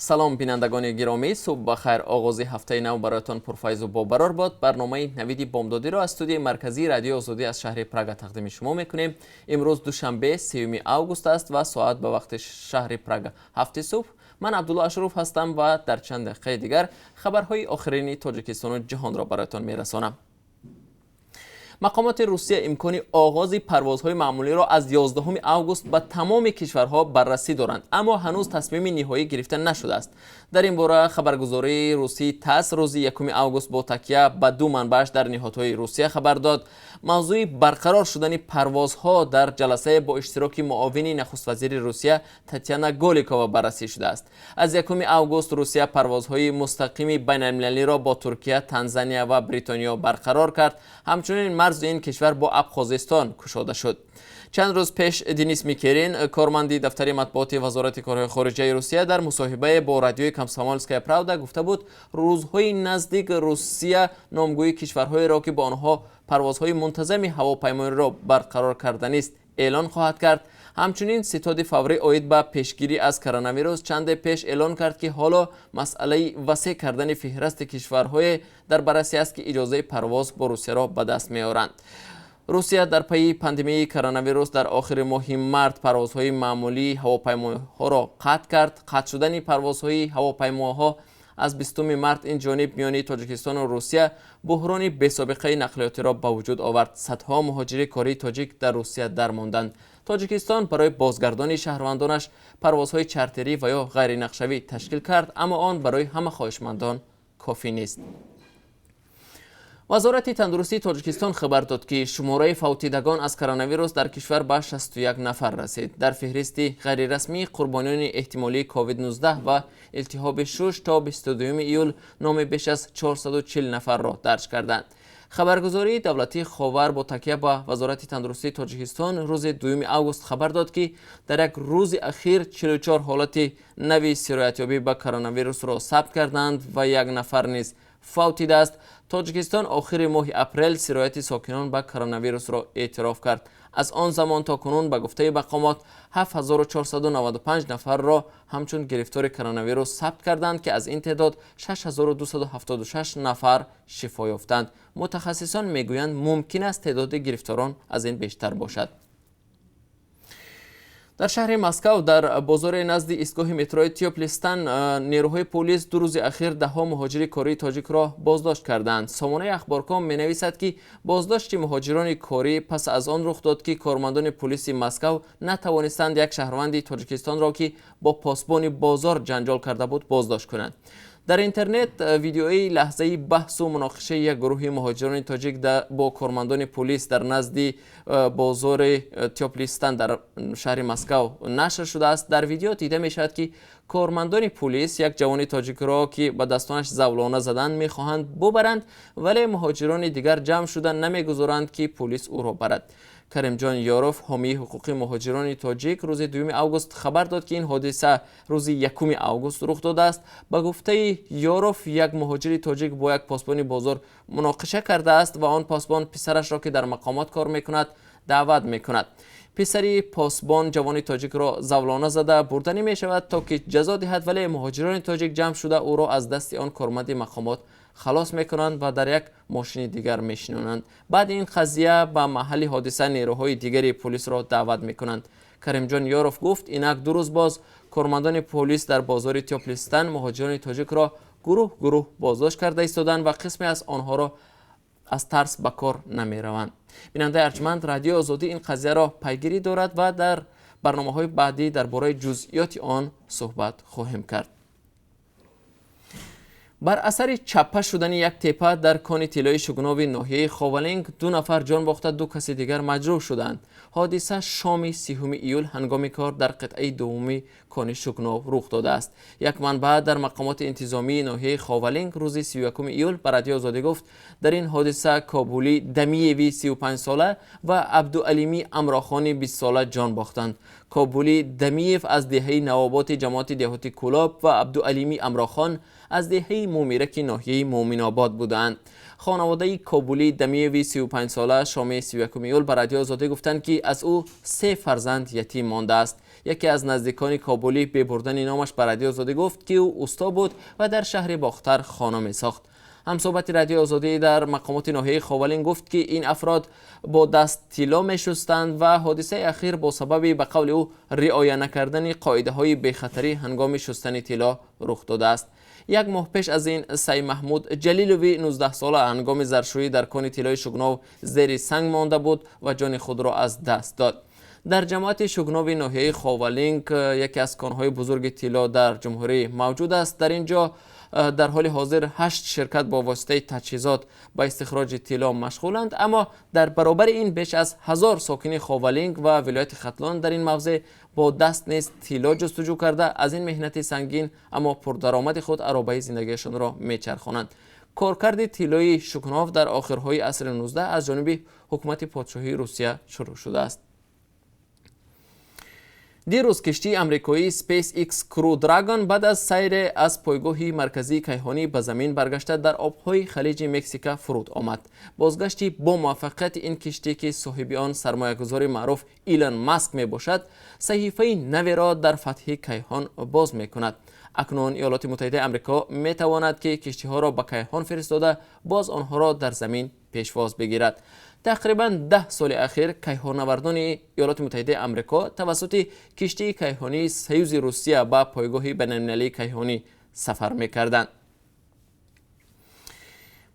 Салом, бинандагони гиромӣ, субҳ ба хайр. Оғози ҳафтаи нав бароятон пурфайзу бобарор бод. Барномаи «Навиди бомдодиро» аз студияи марказии Радиои Озодӣ аз шаҳри Прага тақдими шумо мекунем. Имрӯз душанбе, 3 август аст ва соат ба вақти шаҳри Прага 7-и субҳ. Ман Абдулло Ашуров ҳастам ва дар чанд дақиқаи дигар хабарҳои охирини Тоҷикистону ҷаҳонро бароятон мерасонам. Мақомоти Русия имкони оғози парвозҳои маъмулиро аз 11 август ба тамоми кишварҳо баррасӣ доранд, аммо ҳанӯз тасмими ниҳоӣ гирифта нашудааст. Дар ин бора хабаргузории русии ТАСС рӯзи 1 август бо такя ба ду манбааш дар ниҳодҳои Русия хабар дод. Мавзӯи барқарор шудани парвозҳо дар ҷаласае бо иштироки муовини нахуствазири Русия Татьяна Голикова баррасӣ шудааст. Аз 1 август Русия парвозҳои мустақими байналмилалиро бо Туркия, Танзания ва Бритониё барқарор кард. Ҳамчунин марзи ин кишвар бо Абхозистон кушода шуд. Чанд рӯз пеш Денис Микерин, корманди дафтари матбуоти Вазорати корҳои хориҷаи Русия, дар мусоҳибае бо радиои «Комсомольская правда» гуфта буд, рӯзҳои наздик Русия номгӯи кишварҳоеро, ки бо онҳо парвозҳои мунтазами ҳавопаймоиро барқарор карданист, эълон хоҳад кард. Ҳамчунин ситоди фаврӣ оид ба пешгирӣ аз коронавирус чанде пеш эълон кард, ки ҳоло масъалаи васеъ кардани феҳрасти кишварҳое дар баррасӣ аст, ки иҷозаи парвоз бо Русияро ба даст меоранд. Русия дар пайи пандемияи коронавирус дар охири моҳи март парвозҳои маъмулии ҳавопаймоҳоро қатъ кард. Қатъ шудани парвозҳои ҳавопаймоҳо аз 20 март ин ҷониб миёни Тоҷикистону Русия буҳрони бесобиқаи нақлиётиро ба вуҷуд овард. Садҳо муҳоҷири кории тоҷик дар Русия дармонданд. Тоҷикистон барои бозгардони шаҳрвандонаш парвозҳои чартерӣ ва ё ғайринақшавӣ ташкил кард, аммо он барои ҳама хоҳишмандон кофӣ нест. Вазорати тандурустии Тоҷикистон хабар дод, ки шумораи фавтидагон аз коронавирус дар кишвар ба 61 нафар расид. Дар феҳристи ғайрирасмии қурбониёни эҳтимолии COVID-19 ва илтиҳоби шуш то 22 июл номи беш аз 440 нафарро дарҷ карданд. Хабаргузории давлатии «Ховар» бо такя ба Вазорати тандурустии Тоҷикистон рӯзи 2 август хабар дод, ки дар як рӯзи ахир 44 ҳолати нави сироятёбӣ ба коронавирусро сабт карданд ва як нафар низ фавтидааст. Тоҷикистон охири моҳи апрел сирояти сокинон ба коронавирусро эътироф кард. Аз он замон то кунун, ба гуфтаи мақомот, 7495 нафарро ҳамчун гирифтори коронавирус сабт карданд, ки аз ин теъдод 6276 нафар шифо ёфтанд. Мутахассисон мегӯянд, мумкин аст теъдоди гирифторон аз ин бештар бошад. Дар шаҳри Москав, дар бозори назди истгоҳи метрои Тёплый Стан, нерӯҳои полис 2 рӯзи ахир даҳҳо муҳоҷири кории тоҷикро боздошт карданд. Сомонаи Ахборком менависад, ки боздошти муҳоҷирони корӣ пас аз он рух дод, ки кормандони полиси Москав натавонистанд як шаҳрванди Тоҷикистонро, ки бо посбони бозор ҷанҷол карда буд, боздошт кунанд. Дар интернет видеои лаҳзаи баҳсу муноқишаи як гурӯҳи муҳоҷирони тоҷик бо кормандони полис дар назди бозори Тёплый Стан дар шаҳри Москав нашр шудааст. Дар видео дида мешавад, ки кормандони полис як ҷавони тоҷикро, ки ба дастонаш завлона заданд, мехоҳанд бубаранд, вале муҳоҷирони дигар ҷамъ шуда намегузоранд, ки полис ӯро барад. Каримҷон Ёров, ҳомии ҳуқуқи муҳоҷирони тоҷик, рӯзи 2 август хабар дод, ки ин ҳодиса рӯзи 1 август рух додааст. Ба гуфтаи Ёров, як муҳоҷири тоҷик бо як посбони бозор муноқиша кардааст ва он посбон писарашро, ки дар мақомот кор мекунад, даъват мекунад. Писари посбон ҷавони тоҷикро завлона зада бурданӣ мешавад, то ки ҷазо диҳад, вале муҳоҷирони тоҷик ҷамъ шуда ӯро аз дасти он корманди мақомот халос мекунанд ва дар як мошини дигар мешинонанд. Баъди ин қазия ба маҳалли ҳодиса нерӯҳои дигари полисро даъват мекунанд. Каримҷон Ёров гуфт, инак 2 рӯз боз кормандони полис дар бозори Тёплый Стан муҳоҷирони тоҷикро гурӯҳ гурӯҳ боздошт карда истоданд ва қисме аз онҳоро аз тарс ба кор намераванд. Бинандаи арҷманд, Радиои Озодӣ ин қазияро пайгирӣ дорад ва дар барномаҳои баъдӣ дар бораи ҷузъиёти он суҳбат хоҳем кард. Бар асари чаппа шудани як тепа дар кони тиллои Шугунови ноҳияи Ховалинг ду нафар ҷон бохта, ду каси дигар маҷрӯҳ шуданд. Ҳодиса шоми 30 июл ҳангоми кор дар қитъаи дуввуми кони Шугунов рух додааст. Як манбаъ дар мақомоти интизомии ноҳияи Ховалинг рӯзи 31 июл ба Радиои Озодӣ гуфт, дар ин ҳодиса Кобулӣ Дамиеви 35сола ва Абдуалимӣ Амрохони 20сола ҷон бохтанд. Кобулӣ Дамиев аз деҳаи Навоботи ҷамоати деҳоти Кӯлоб ва Абдуалимӣ Амрохон аз деҳаи Мумираки ноҳияи Муъминобод буданд. Хонаводаи Кобулӣ Дамиеви 35сола шоми 31 июл ба Радиои Озодӣ гуфтанд, ки аз ӯ се фарзанд ятим мондааст. Яке аз наздикони Кобулӣ бе бурдани номаш ба Радиои Озодӣ гуфт, ки ӯ усто буд ва дар шаҳри Бохтар хона месохт. Ҳамсӯҳбати Радиои Озодӣ дар мақомоти ноҳияи Ховалинг гуфт, ки ин афрод бо даст тилло мешустанд ва ҳодисаи ахир бо сабаби, ба қавли ӯ, риоя накардани қоидаҳои бехатарӣ ҳангоми шустани тилло рух додааст. Як моҳ пеш аз ин Саймаҳмуд Ҷалилови 19-сола ҳангоми заршӯӣ дар кони тиллои Шугнов зери санг монда буд ва ҷони худро аз даст дод. Дар ҷамоати Шугнови ноҳияи Ховалинг яке аз конҳои бузурги тилло дар ҷумҳурӣ мавҷуд аст. Дар ин ҷо дар ҳоли ҳозир 8 ширкат бо воситаи таҷҳизот ба истихроҷи тилло машғуланд, аммо дар баробари ин беш аз 1000 сокини Ховалинг ва вилояти Хатлон дар ин мавзеъ бо даст низ тилло ҷустуҷӯ карда, аз ин меҳнати сангин, аммо пурдаромади худ аробаи зиндагиашонро мечархонанд. Коркарди тиллои Шукнов дар охирҳои асри 19 аз ҷониби ҳукумати подшоҳии Русия шурӯъ шудааст. Дирӯз киштии амрикоии SpaceX Crew Dragon баъд аз сайре аз пойгоҳи марказии кайҳонӣ ба замин баргашта, дар обҳои Халиҷи Мексика фуруд омад. Бозгашти бо муваффақияти ин киштӣ, ки соҳиби он сармоягузори маъруф Илон Маск мебошад, саҳифаи наверо дар фатҳи кайҳон боз мекунад. Акнун Иёлоти Муттаҳидаи Амрико метавонад, ки киштиҳоро ба кайҳон фиристода, боз онҳоро дар замин пешвоз бигирад. Тақрибан 10 соли ахир кайҳоннавардони Иёлоти Муттаҳидаи Амрико тавассути киштии кайҳонии Союзи Русия ба пойгоҳи байналмилалии кайҳонӣ сафар мекарданд.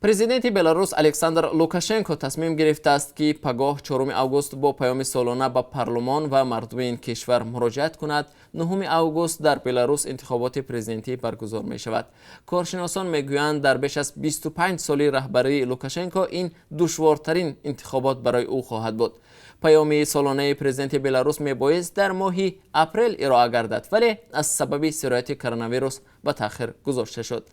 Президенти Беларус Александр Лукашенко тасмим гирифтааст, ки пагоҳ, 4 август, бо паёми солона ба парлумон ва мардуми ин кишвар муроҷиат кунад. 9 август дар Беларус интихоботи президентӣ баргузор мешавад. Коршиносон мегӯянд, дар беш аз 25 соли раҳбарии Лукашенко ин душвортарин интихобот барои ӯ хоҳад буд. Паёми солонаи президенти Беларус мебоист дар моҳи апрел ироа гардад, вале аз сабаби сирояти коронавирус ба таъхир гузошта шуд.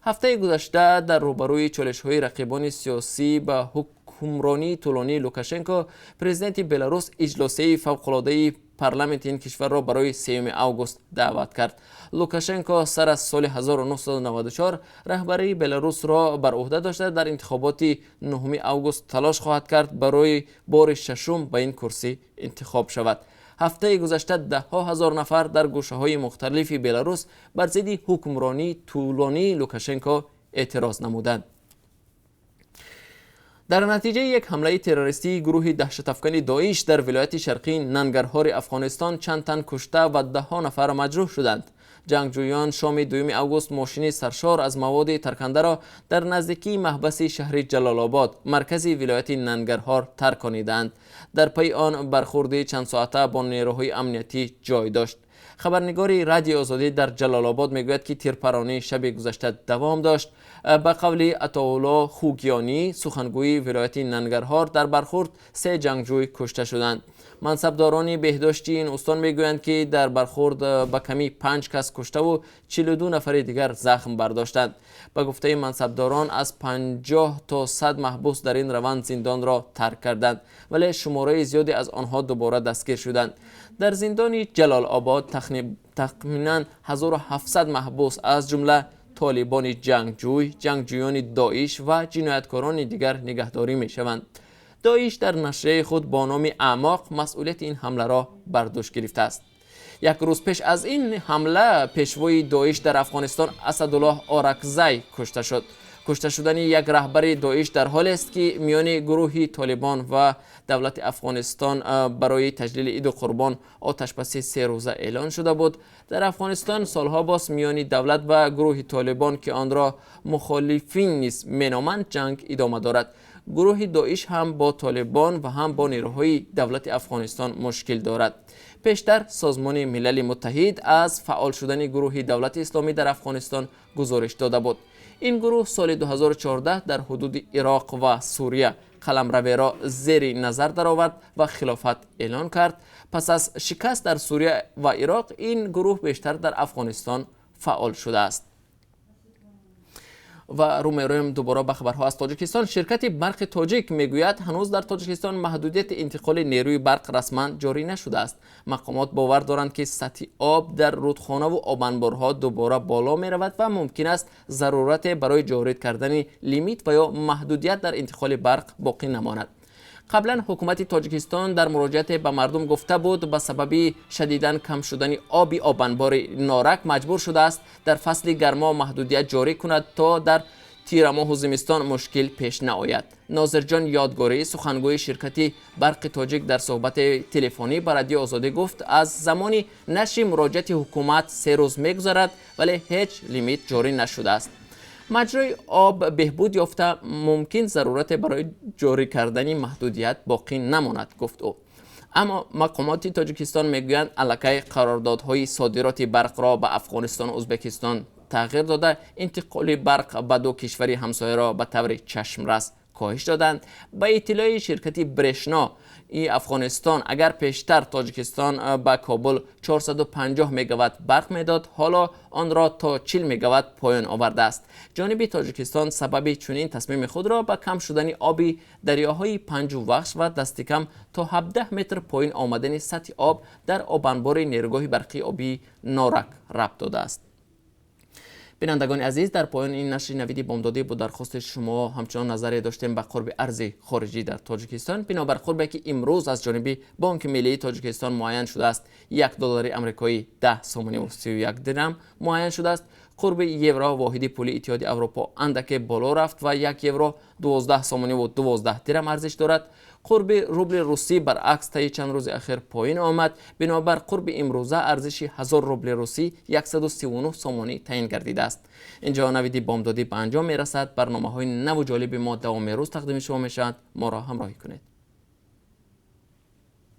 Ҳафтаи гузашта дар рӯбарӯи чолишҳои рақибони сиёсӣ ба ҳукмронии тӯлонии Лукашенко, президенти Беларус иҷлосияи фавқулодаи парламенти ин кишварро барои 3 август даъват кард. Лукашенко сар аз соли 1994 раҳбарии Беларусро бар ӯҳда дошта, дар интихоботи 9 август талош хоҳад кард барои бори шашум ба ин курсӣ интихоб шавад. Ҳафтаи гузашта даҳҳо ҳазор нафар дар гӯшаҳои мухталифи Беларус бар зидди ҳукмронии тӯлонии Лукашенко эътироз намуданд. Дар натиҷаи як ҳамлаи террористии гурӯҳи даҳшатафкани Доиш дар вилояти шарқии Нангарҳори Афғонистон чанд тан кушта ва даҳҳо нафар маҷрӯҳ шуданд. Ҷангҷӯён шоми 2 август мошини саршор аз маводи таркандаро дар наздикии маҳбаси шаҳри Ҷалолобод, маркази вилояти Нангарҳор, тарконидаанд. Дар пайи он бархурди чандсоата бо нерӯҳои амниятӣ ҷой дошт. Хабарнигори Радиои Озодӣ дар Ҷалолобод мегӯяд, ки тирпаронӣ шаби гузашта давом дошт. Ба қавли Атоулло Хугиёнӣ, сухангӯи вилояти Нангарҳор, дар бархурд се ҷангҷӯй кушта шуданд. Мансабдорони беҳдошти ин устон мегӯянд, ки дар бархурд ба камӣ панҷ кас куштаву 42 нафари дигар захм бардоштанд. Ба гуфтаи мансабдорон, аз 50 то 100 маҳбус дар ин раванд зиндонро тарк карданд, вале шумораи зиёде аз онҳо дубора дастгир шуданд. Дар зиндони Ҷалолобод тахминан 1700 маҳбус, аз ҷумла толибони ҷангҷӯй, ҷангҷӯёни Доиш ва ҷинояткорони дигар нигаҳдорӣ мешаванд. Доиш дар нашрияи худ бо номи Аъмоқ масъулияти ин ҳамларо бар дӯш гирифтааст. Як рӯз пеш аз ин ҳамла пешвои Доиш дар Афғонистон Асадуллоҳ Оракзай кушта шуд. Кушта шудани як раҳбари Доиш дар ҳолест, ки миёни гурӯҳи Толибон ва давлати Афғонистон барои таҷлили Иду Қурбон оташбаси серӯза эълон шуда буд. Дар Афғонистон солҳо боз миёни давлат ва гурӯҳи Толибон, ки онро мухолифин низ меноманд, ҷанг идома дорад. Гурӯҳи Доиш ҳам бо Толибон ва ҳам бо нерӯҳои давлати Афғонистон мушкил дорад. Пештар Созмони Милали Муттаҳид аз фаъол шудани гурӯҳи Давлати Исломӣ дар Афғонистон гузориш дода буд. Ин гурӯҳ соли 2014 дар ҳудуди Ироқ ва Сурия қаламраверо зери назар даровард ва хилофат эълон кард. Пас аз шикаст дар Сурия ва Ироқ ин гурӯҳ бештар дар Афғонистон фаъол шудааст. Ва рӯ мерӯем дубора ба хабарҳо аз Тоҷикистон. Ширкати Барқи Тоҷик мегӯяд, ҳанӯз дар Тоҷикистон маҳдудияти интиқоли нерӯи барқ расман ҷорӣ нашудааст. Мақомот бовар доранд, ки сатҳи об дар рудхонаву обанборҳо дубора боло меравад ва мумкин аст зарурате барои ҷорӣ кардани лимит ва ё маҳдудият дар интиқоли барқ боқӣ намонад. Қаблан ҳукумати Тоҷикистон дар муроҷиате ба мардум гуфта буд, ба сабаби шадидан кам шудани оби обанбори Норак маҷбур шудааст дар фасли гармо маҳдудият ҷорӣ кунад, то дар тирамоҳу зимистон мушкил пеш наояд. Нозирҷон Ёдгорӣ, сухангӯи ширкати Барқи Тоҷик, дар суҳбати телефонӣ ба Радиои Озодӣ гуфт, аз замони нашри муроҷиати ҳукумат 3 рӯз мегузарад, вале ҳеҷ лимит ҷорӣ нашудааст. Маҷрои об беҳбуд ёфта, мумкин зарурате барои ҷорӣ кардани маҳдудият боқӣ намонад, гуфт ӯ. Аммо мақомоти Тоҷикистон мегӯянд, аллакай қарордодҳои содироти барқро ба Афғонистону Ӯзбекистон тағйир дода, интиқоли барқ ба ду кишвари ҳамсояро ба таври чашмрас коҳиш доданд. Ба иттилои ширкати Брешно и Афғонистон, агар пештар Тоҷикистон ба Кобул 450 мегаватт барқ медод, ҳоло онро то 40 мегаватт поён овардааст. Ҷониби Тоҷикистон сабаби чунин тасмими худро ба кам шудани оби дарёҳои Панҷу Вахш ва дастикам то 17 метр поён омадани сатҳи об дар обанбори нерӯгоҳи барқии обии Норак рабт додааст. Бинандагони азиз, дар поёни ин нашри Навиди Бомдодӣ бо дархости шумо ҳамчунон назаре доштем ба қурби арзи хориҷӣ дар Тоҷикистон. Бинобар қурбе ки имрӯз аз ҷониби Бонки Миллии Тоҷикистон муайян шудааст, 1 доллари амрикоӣ 10 сомониву 31 дирам муайян шудааст. Қурби евро, воҳиди пули Иттиҳоди Аврупо, андаке боло рафт ва 1 евро 12 сомониву 12 дирам арзиш дорад. Қурби рубли русӣ баръакс таи чанд рӯзи ахир поён омад. Бинобар қурби имрӯза арзиши 1000 рубли русӣ 139 сомонӣ таъин гардидааст. Инҷо Навиди Бомдодӣ ба анҷом мерасад. Барномаҳои наву ҷолиби мо давоми рӯз тақдими шумо мешаванд. Моро ҳамроҳӣ кунед.